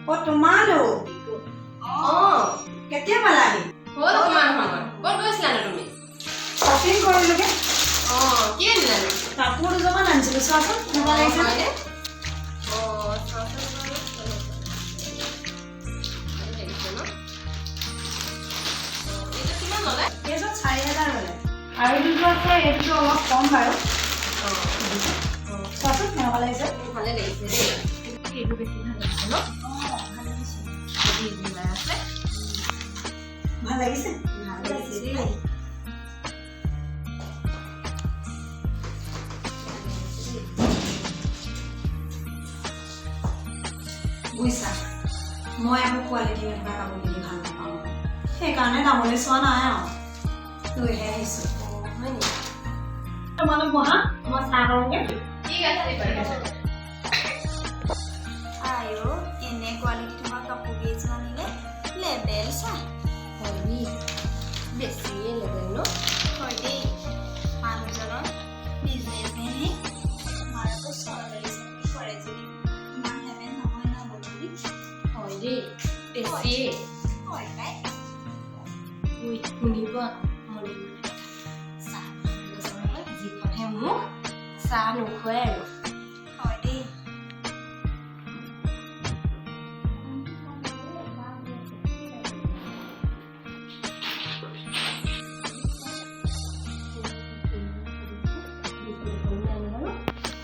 অ তোমালোক অ। কেতিয়া পালাহি? হ'ল অকণমান সময়। ক'ত গৈছিলানো তুমি? শ্বপিং কৰিলোগে। অ, কি আনিলানো? কাপোৰ দুযোৰমান আনিছিলো, চোৱাচোন কেনেকুৱা লাগিছে। হয়নে? অ, চাওঁচোন বাৰু। ভাল লাগিছে ন? অ, এইটো কিমান ল'লে? এইযোৰত 4000 ল'লে। আৰু দুযোৰ আছে, এই দুযোৰ অলপ কম বাৰু। চোৱাচোন কেনেকুৱা লাগিছে। ভালে লাগিছে দেই। এইটো বেছি ভাল লাগিছে ন? ভাল লাগিছে। এই আছে। ভাল লাগিছে। ভাল লাগিছে দেই। বুজিছা, মই আকৌ কোৱালিটি নথকা কাপোৰ পিন্ধি ভাল নাপাওঁ। সেইকাৰণে দামলৈ চোৱা নাই আৰু লৈহে আহিছোঁ। হয় নেকি? তোমালোক বহা, মই চাহ কৰোঁগৈ। ঠিক আছে। ঠিক আছে। আইঅ, এনে কোৱালিটি থকা কাপোৰ কেইযোৰ আনিলে, লেবেল চা। হয় দেই, বেছিয়ে লেবেল ন? হয় দেই, মানুহজনৰ বিজনেছমেনহে। আমাৰ আকৌ চৰকাৰী চাকৰি কৰে যদিও ইমান লেবেল নহয় ন বদলি। হয় দেই, বেছিয়ে। হয় পাই। ঐ, শুনিব আকৌ মনে মনে কথা। চাহ বনাবলৈ গৈছে নহয়, যিখনহে মুখ, চাহ নোখোৱাই আৰু। হয় দেই।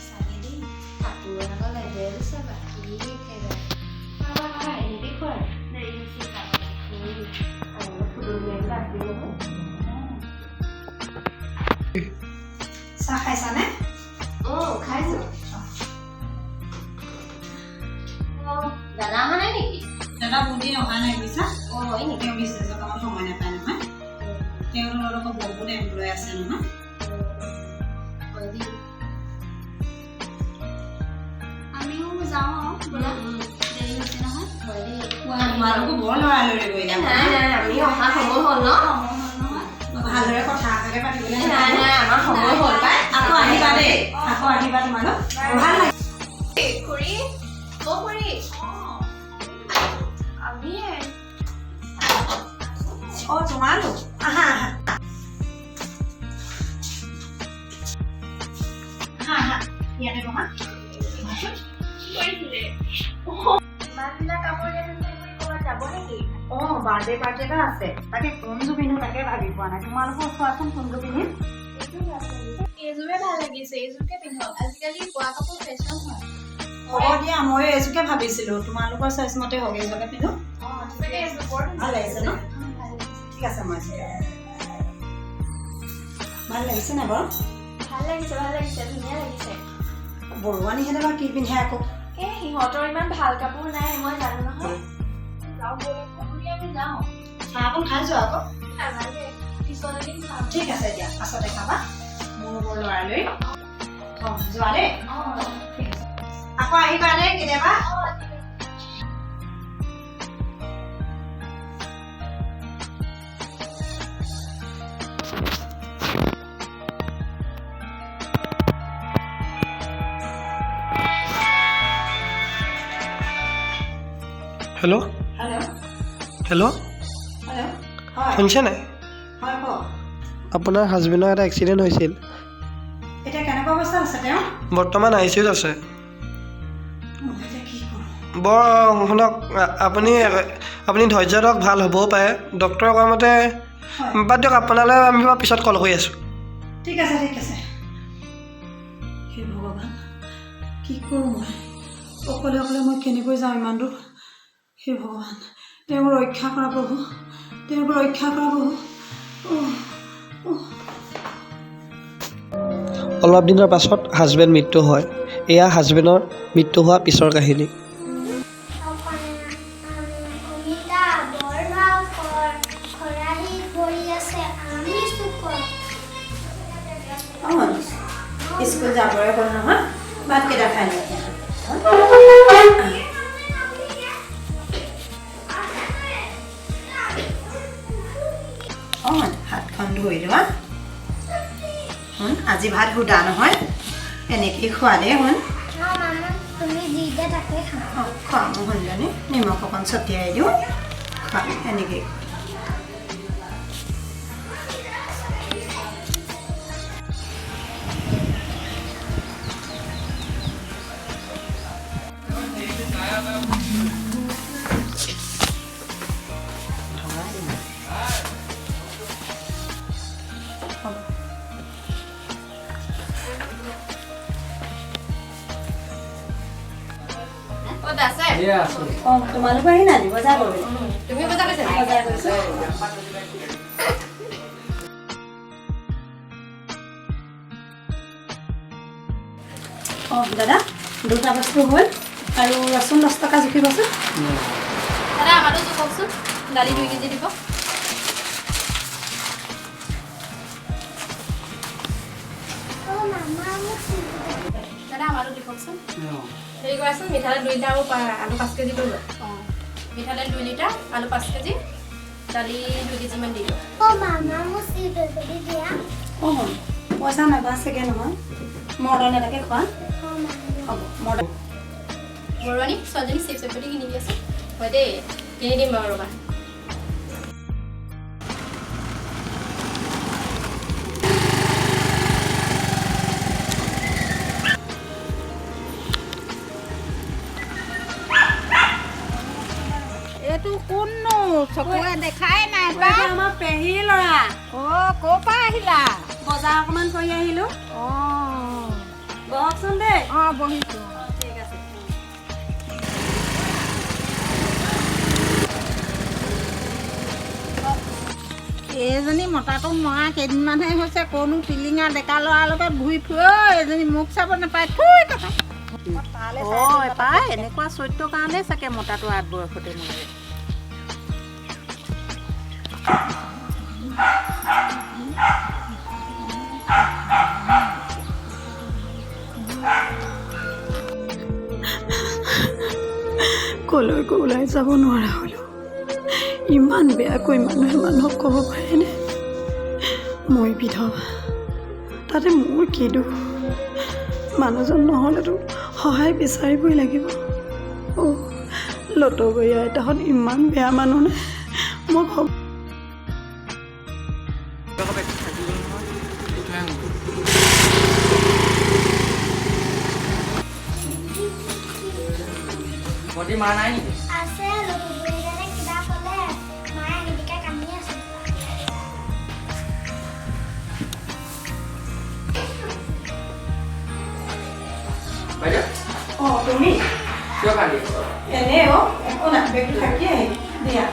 চাগে দেই। কাপোৰৰ আকৌ লেবেল চাবা কি একেবাৰে। খাবা খাবা, এনেকে খোৱা। দেৰি হৈছে, যাবলৈ। আৰু ফুটনিবিলাক আছে নহয়। চাহ খাইছানে? অঁ, খাইছোঁ। অঁ, দাদা অহা নাই নেকি? দাদা বহুত দিন অহা নাই, বুজিছা। অঁ, হয় নেকি? তেওঁ বিজনেছৰ কামত সময় নাপায় নহয়। তেওঁৰ লগত আকৌ বহুত এমপ্লয় আছে নহয়। হয় দেই। আমিও যাওঁ আৰু বোলা, দেৰি হৈছে নহয়। হয় দেই। তোমালোকো বৰ লৰালৰি কৰিলা। নাই নাই, আমি অহা সময় হ'ল ন। সময় হ'ল নহয়। ভালদৰে কথা এষাৰকে পাতিবলৈ নাই নাই, আমাৰ সময় হ'ল পাই। আকৌ আহিবা দেই, আকৌ আহিবা তোমালোক। ভাল লাগে। খুৰী, অ খুৰী। আমিয়ে। অ তোমালোক, আহা আহা আহা আহা, ইয়াতে বহা। ইমানবিলাক কাপোৰ ক'ৰবাত যাব নেকি? অ, বাৰ্থডে পাৰ্টি এটা আছে। তাকে কোনযোৰ পিন্ধো তাকে ভাবি পোৱা নাই। তোমালোকৰ চোৱাচোন, কোনযোৰ পিন্ধিম। এইযোৰে ভাল লাগিছে, এইযোৰকে পিন্ধক। আজিকালি বোৱা কাপোৰ ফেশ্বন হয়। হ'ব দিয়া, ময়ো এইযোৰকে ভাবিছিলো। তোমালোকৰ চইচ মতে হওক, এইযোৰকে পিন্ধো। ভাল লাগিছে ন? ঠিক আছে, মই ভাল লাগিছে নাই বাৰু? ভাল লাগিছে, ভাল লাগিছে, ধুনীয়া লাগিছে। বৰুৱানীহঁতে বা কি পিন্ধে আকৌ? এই সিহঁতৰ ইমান ভাল কাপোৰ নাই, মই জানো নহয়। যাওঁ ব'লক, আমি যাওঁ। চাহ অকণ খাই যোৱা আকৌ। নালাগে, পিছত এদিন খাম। ঠিক আছে দিয়া, পাছতে খাবা। মোৰো বৰ লৰালৰি। অঁ, যোৱা দেই। অঁ। ঠিক আছে, আকৌ আহিবা দেই কেতিয়াবা। অঁ, ঠিক আছে। হেল্ল'। হেল্ল'। হেল্ল'। হেল্ল', হয়। শুনিছে নাই? হয়, কওক। আপোনাৰ হাজবেণ্ডৰ এটা এক্সিডেণ্ট হৈছিল। এতিয়া কেনেকুৱা অৱস্থাত আছে তেওঁ? বৰ্তমান আই চি ইউত আছে। মই এতিয়া কি কৰোঁ? বৰ শুনক, আপুনি ধৈৰ্য ধৰক, ভাল হ'বও পাৰে। ডক্টৰে কোৱা মতে বাদ দিয়ক, আপোনালৈ আমি বাৰু পিছত কল কৰি আছোঁ। ঠিক আছে, ঠিক আছে। হে ভগৱান, কি কৰোঁ মই? অকলে অকলে মই কেনেকৈ যাওঁ ইমান দূৰ? হে ভগৱান, তেওঁক ৰক্ষা কৰা প্ৰভু, তেওঁক ৰক্ষা কৰা প্ৰভু। অ' অ'। অলপ দিনৰ পাছত হাজবেণ্ড মৃত্যু হয়। এয়া হাজবেণ্ডৰ মৃত্যু হোৱাৰ পিছৰ কাহিনী। অমিতা বৰ ভাল ফল, খৰাহিত ভৰি আছে আমি চুকৰ। অঁ, স্কুল যাবৰে হ'ল নহয়, ভাতকেইটা খাই লওঁ। অঁ, হাতখন ধুই লোৱা শুন। আজি ভাত সুদা নহয়, এনেকেই খোৱা দেই শুন। অঁ মামা। তুমি যি দিয়া তাকে খাম। অঁ, খোৱা মোৰ ভনীজনী। নিমখ অকণ ছটিয়াই দিওঁ, খোৱা। এনেকেই অঁ, তোমালোকো আহিলা নি বজাৰ কৰিবলৈ? তুমি বজাৰ কৰিছা? বজাৰ কৰিছোঁ। অঁ দাদা, দুটা বস্তু হ'ল আৰু ৰচুন 10 টকা জুখিবচোন। দাদা, আমাৰতো জোখকচোন, দালি 2 কেজি দিব। অ' মামা, মোক দাদা, আমাৰতো জোখকচোন। হেৰি কৰাচোন, মিঠাতেল 2 লিটাৰ আৰু আলু 5 কেজি কৰিব। অঁ, মিঠাতেল 2 লিটাৰ, আলু 5 কেজি, দালি 2 কেজিমান দি দিব। অ' মামা, মোক চিপছ দিয়া। অঁ, পইচা নাবাচেগৈ নহয়, মৰ্টন এটাকে খোৱা। অ' মামা। হ'ব, মৰ্টন। বৰুৱানী, ছোৱালীজনী চিপছ এপেটি কিনি দিয়াচোন। হয় দেই, কিনি দিম বাৰু, ৰ'বা। এইটো কোননো, চকুৱে দেখাই নাই পাই। আমাৰ পেহী ল'ৰা। অ', ক'ৰ পৰা আহিলা? বজাৰ অকণমান কৰি আহিলোঁ। অ'। বহকচোন দেই। অ', বহিছোঁ। ঠিক আছে। এইজনী মতাটো মৰা কেইদিনমানহে হৈছে, ক'নো টিলিঙা ডেকা ল'ৰাৰ লগত ঘূৰি ফুৰে। ঐ, এইজনী মোক চাব নাপায়, থুই কথা। অ' পাই এনেকুৱা চৰিত্ৰৰ কাৰণে চাগে মতাটো আঠ বয়সতে মৰে। কলৈকো ওলাই যাব নোৱাৰা হ'লোঁ। ইমান বেয়াকৈ মানুহে মানুহক ক'ব পাৰেনে? মই বিধৱা, তাতে মোৰ কি দুখ? মানুহজন নহ'লেতো সহায় বিচাৰিবই লাগিব। অ' লতবৰীয়া আইতাহঁত ইমান বেয়া মানুহনে? মই ভব ভণ্টি, মা নাই নেকি? আছে। লতুবৰীয়ানে কিবা ক'লে, মায়ে আঙিটিকা কান্দি আছে। বাইদেউ। অঁ, তুমি? কিয় কান্দি আছা? এনেই অ', একো নাই। বেগটো থাকি আহিল দিয়া।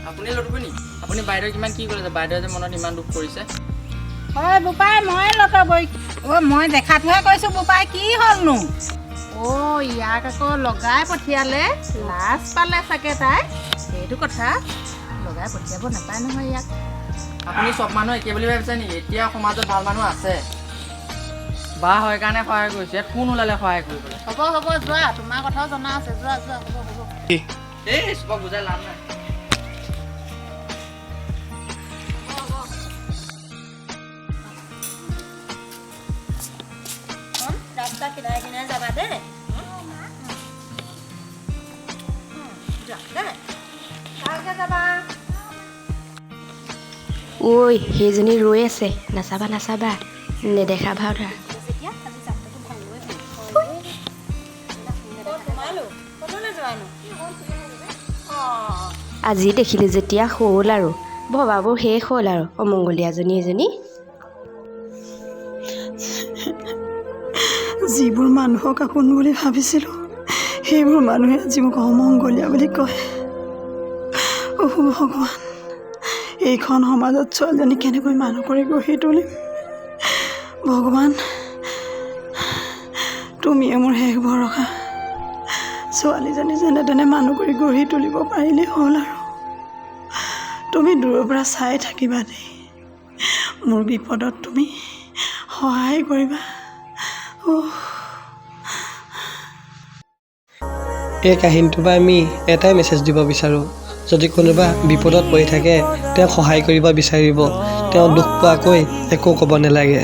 আপুনি লতুবি নি? আপুনি বাইদেউ কিমান কি কৰিছে, বাইদেৱে যে মনত ইমান দুখ কৰিছে। হয় বোপাই, ময়ে লতবৰী। অ' মই দেখাটোহে কৈছোঁ বোপাই, কি হ'লনো? অ' ইয়াক আকৌ লগাই পঠিয়ালে, লাজ পালে চাগে তাই, সেইটো কথা। লগাই পঠিয়াব নাপায় নহয় ইয়াক। আপুনি চব মানুহ একে বুলি ভাবিছে নেকি? এতিয়া সমাজত ভাল মানুহ আছে। বা হয় কাৰণে সহায় কৰিছে, ইয়াত কোন ওলালে সহায় কৰিবলৈ? হ'ব হ'ব, যোৱা, তোমাৰ কথাও জনা আছে, যোৱা যোৱা, হ'ব হ'ব। এই চবক বুজাই লাভ নাই। ৰাস্তা কিনাৰে কিনাৰে যাবা দেই। যোৱা দেই, ভালকৈ যাবা। ঐ, সেইজনী ৰৈ আছে, নাচাবা নাচাবা, নেদেখা ভাও ধৰা। যেতিয়া আজি যাত্ৰাটো ভাঙিবই। তোমালোক ক'লৈ যোৱানো? অঁ। আজি দেখিলোঁ যেতিয়া হ'ল আৰু, ভবাবোৰ শেষ হ'ল আৰু। অমংগলীয়াজনী এজনী। যিবোৰ মানুহক আপোন বুলি ভাবিছিলোঁ, সেইবোৰ মানুহে আজি মোক অমংগলীয়া বুলি কয়। অ' ভগৱান, এইখন সমাজত ছোৱালীজনী কেনেকৈ মানুহ কৰি গঢ়ি তুলিম? ভগৱান, তুমিয়ে মোৰ শেষ ভৰসা। ছোৱালীজনী যেনে তেনে মানুহ কৰি গঢ়ি তুলিব পাৰিলেই হ'ল আৰু। তুমি দূৰৰ পৰা চাই থাকিবা দেই, মোৰ বিপদত তুমি সহায় কৰিবা। অ'। এই কাহিনীটোৰ পৰা আমি এটাই মেছেজ দিব বিচাৰোঁ, যদি কোনোবা বিপদত পৰি থাকে তেওঁক সহায় কৰিব বিচাৰিব, তেওঁ দুখ পোৱাকৈ একো ক'ব নালাগে।